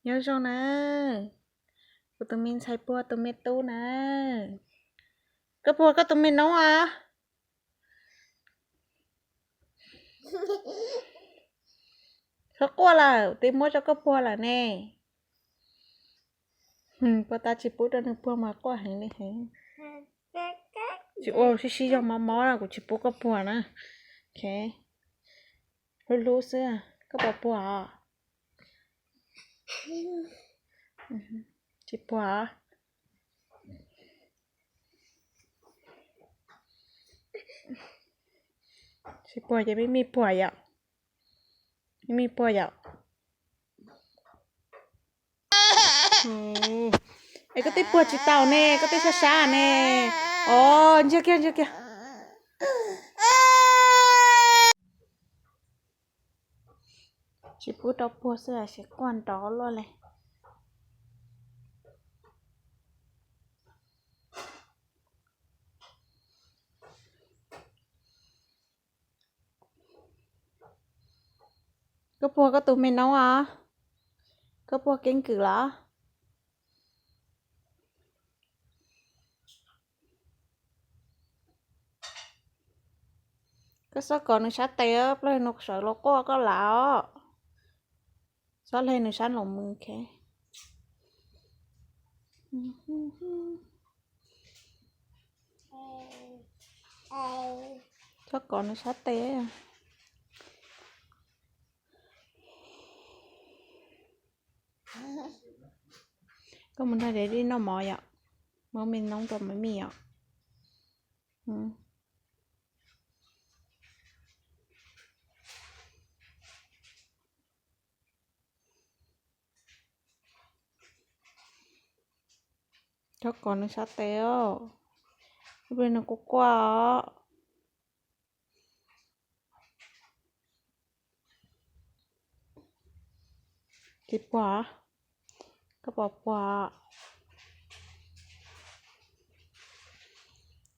Nyob zoo na, kuv tus me ntxhais puag tus me tub na. Koj puag koj tus me noob as? Txhob quaj lawm, twb muab rau koj puag lawm ne. Puag ta tsis pub rau nws puag mas quaj heev li heev. Tsis ua sib sib zog mob mob, kuv tsis pub koj puag na. Hlub hlub xwb, koj puas puag os? Tsis puag. Tsis puag ces me me puag yom. Me me puag yom. Es koj twb puag tsis tau ne, koj twb sab sab ne. Os, ntsia kiag, ntsia kiag. Tsis pub rau puag xwb es quaj nrov luaj li. Koj puag koj tus me noob os? Koj puag keeb kwm los? Koj txhob kov nws sab tes, plaub hlis nws sawv los quaj koj lawm os. Txhob hle nws sab los mus, ok. Txhob kov nws sab tes. Koj mus nrog Daddy noj mov yom. Muab me noob rau Mami yom. Txhob kov nws sab tes os, ib pliag nws quaj quaj os. Tsis puag, koj puas puag?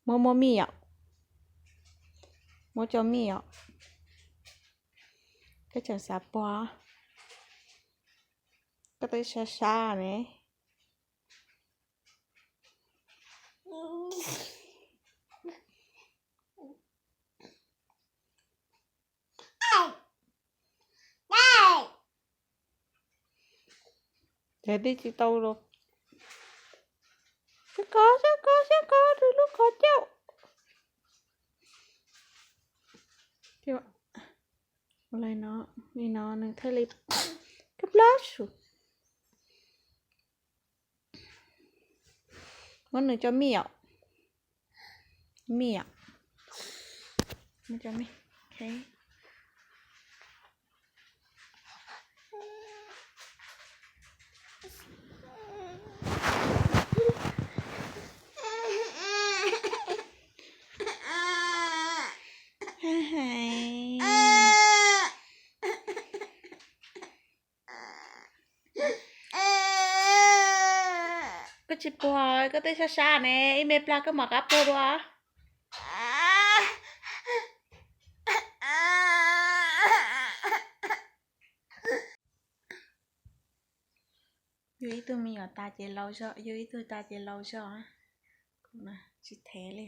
Muab muab Mami yom, muab rau Mami yom. Koj tseem xav puag, koj twb sab sab ne. Ces tij tsis tau los. Sab kov, sab kov, sab kov, rau lub qhov caum. Ua li no, li no nws thiaj li kab plab su. Muab nws rau Mami yom. Mami yom. Muab rau Mami. Ok. Koj tsis puag, koj twb sab sab ne, ib me plag koj mam qab puag dua. Yug ib tug me nyuam tas ces laus zog, yug ib tug tas ces laus zog. Tsis thev li.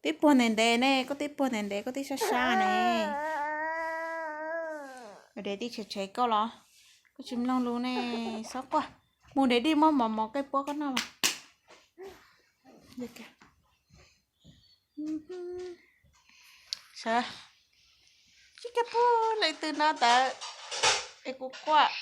Tib puag ntev ntev ne, koj tib puag ntev ntev, koj tib sab sab ne. Daddy tshev tshev koj los? Koj tsis mloog lus ne, txhob quaj. Mus, Daddy muab mov mov koj puab koj noj mas. Sawv, tsis kab puag leej twg no ntawd es kuv quaj.